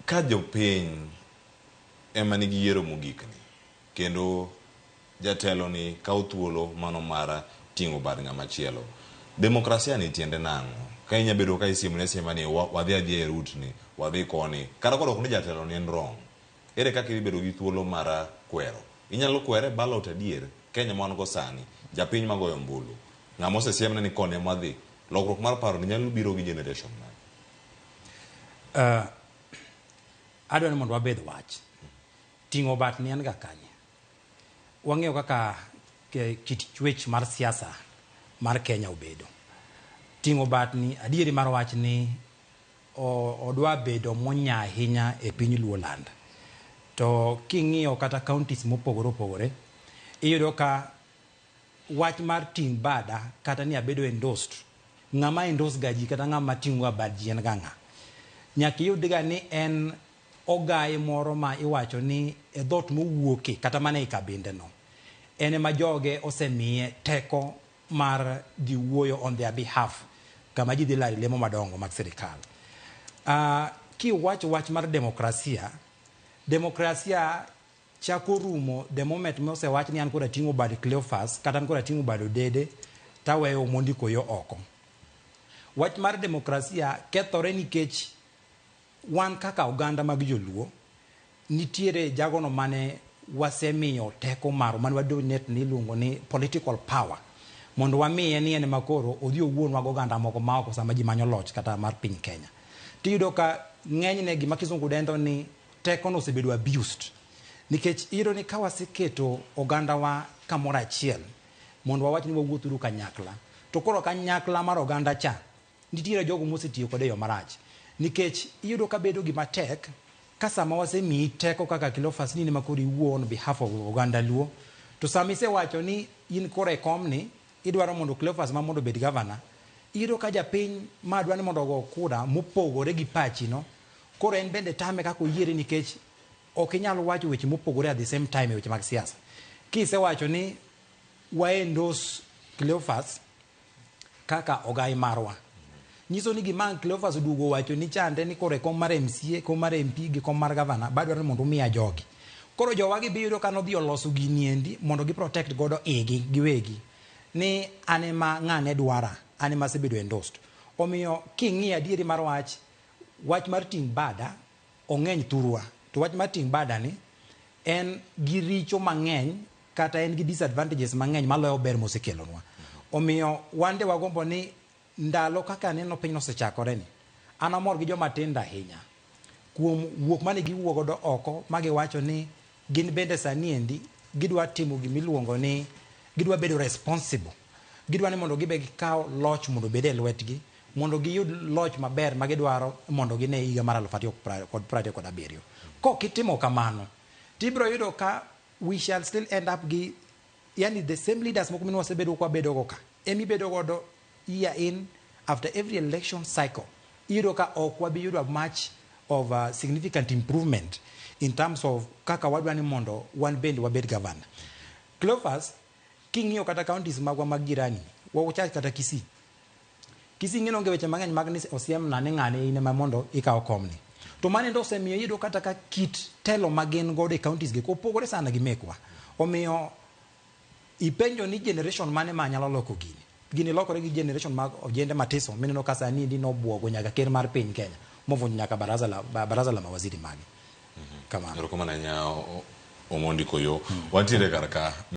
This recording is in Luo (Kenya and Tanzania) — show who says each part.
Speaker 1: Ka jopiny ema nigi yiero mogikni, kendo jatelo ni kawo thuolo mano mar ting'o bad ng'ama chielo. Demokrasia ni tiende nang'o? Ka inya bedo ka isiemoni asiema ni wadhi adhiya e route ni, wadhi koni, kata kodok ni jatelo ni en wrong. Ere kaka idhi bedo gi thuolo mar kwero? Inyalo kwere e ballot adier? Kenya ma wan go sani, japiny magoyo ombulu, ng'ama osesiemne ni koni ema wadhi, lokruok mar paro ni nyalo biro gi generation mane?
Speaker 2: Adwa ni mondo wabedh wach. Ting'o bat ni en ga kanye? Wang'eyo kaka kit chwech mar siasa mar Kenya obedo. Ting'o bat ni adieri mar wach ni odwa bedo monya ahinya e piny Luoland. To king'iyo kata counties mopogore opogore, iyudo ka wach mar ting' bada kata ni abedo endorsed, ng'ama endorse ga ji kata ng'ama ting'o ga bad ji en ga ng'a? Nyaka iyud ga ni en ogaye moro ma iwacho ni e dhoot mowuoke kata mana e kabinde no, en ema joge osemiye teko mar dhi wuoyo on their behalf kama ji dhi lare lemo madongo mag sirikal. Kiwacho wach mar demokrasia, demokrasia chako rumo the moment mosewach ni an koro ating'o bad Cleophas kata an koro ating'o bad Odede taweyo Omondi Koyo oko. Wach mar demokrasia kethore nikech wan kaka oganda mag joluo nitiere jagono mane wasemiyo teko marwa mane wadonate ni iluongo ni political power mondo wamiye ni en ema koro odhi owuonwa gi oganda moko maoko sama ji manyo loch kata mar piny Kenya. Tiyudo ka ng'enyne gima kizungu dendo ni tekono osebedo abused nikech iyudo ni ka waseketo ogandawa kamoro achiel mondo wawach ni wawuothuru kanyakla to koro kanyakla mar oganda cha nitiere jogo mosetiyo kode e yo marach nikech iyudo ka bedo gima tek ka sama wasemiyi teko kaka Cleophas ni in ema koro iwuo on behalf of oganda Luo to sama isewacho ni in koro e komni idwaro mondo Cleophas ma mondo obed gavana iyudo ka japiny ma dwa ni mondo ogo kura mopogore gi pachi no koro en bende tame kaka oyiere nikech ok inyal wacho weche mopogore at the same time e weche mag siasa. Kisewacho ni wa endorse Cleophas kaka ogai marwa, nyiso ni gima ang' Cleophas oduogo owacho ni chande ni koro e kom mar MCA, kom mar MP gi kom mar gavana badwaro ni mondo umiya jogi. Koro jowagi be iyudo ka nodhi oloso gini endi mondo gi protect godo igi giwegi ni an ema ng'ane dwara, an ema asebedo endorsed. Omiyo king'iyo adieri mar wach, wach mar ting' bada ong'eny thurwa. To wach mar ting' bada ni en gi richo mang'eny kata en gi disadvantages mang'eny maloyo ber mosekelonwa. Omiyo wan de wagombo ni ndalo kaka aneno piny osechakore ni, an amor gi joma tindo ahinya kuom wuok mane giwuok godo oko ma giwacho ni gin bende sani endi gidwa timo gimiluongo ni gidwa bedo responsible. Gidwa ni mondo gibe gikaw loch mondo obed e lwetgi mondo giyud loch maber ma gidwaro mondo gine higa mar 2027. Kok itimo kamano, tibiro yudo ka we shall still end up gi yani the same leaders moko mane wasebedo kwa bedo go ka emibedo godo year in after every election cycle iyudo ka ok wabi yudo much of a significant improvement in terms of kaka wadwa ni mondo wan bende wabed governor. Cleophas, king'iyo kata counties magwa mag jirani, wachak kata Kisii. Kisii ing'e onge weche mang'eny mag ni osiemna ni ng'ane in ema mondo ikaw komni. To mano endo osemiyo iyudo kata ka kit telo ma gin godo e counties gi opogore sana gi mekwa. Omiyo ipenjo ni generation mane ma nyalo loko gini. Gini lokore gi generation mag ojende matiso mineno ka sani endi nobuogo nyaka ker mar piny Kenya movunjo nyaka baraza la mawaziri mage. Kamano.
Speaker 1: Erokamano ahinya Omondi Koyo. Wantiere kar ka.